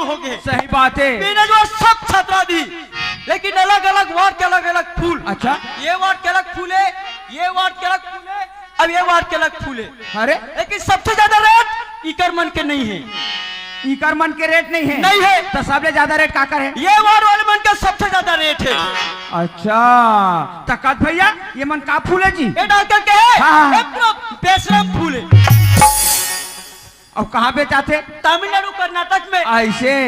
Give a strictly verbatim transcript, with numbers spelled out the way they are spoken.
होगे। सही बात हे। पेनजवा सब छतरा दी, लेकिन अलग-अलग वार्ड के अलग-अलग फूल। अच्छा। ये वार्ड के अलग फूल हे, ये वार्ड के अलग फूल हे, अब ये वार्ड के अलग फूल हे। अरे? लेकिन सबसे ज्यादा रेट इकर मन के नहीं हे। इकर मन के रेट नहीं हे? नहीं हे। त सबले ज्यादा रेट काकर हे? ये वार्ड वाले मन के सबसे ज्यादा रेट हे। अच्छा, त कत भैया, ये मन का फूल हे जी? ये डॉक्टर के हे? हाँ, हाँ, हाँ। ये पूरा बेशरम फूल हे। अउ कहाँ बेचाथे? तमिलनाडु, कर्नाटक में। अइसे?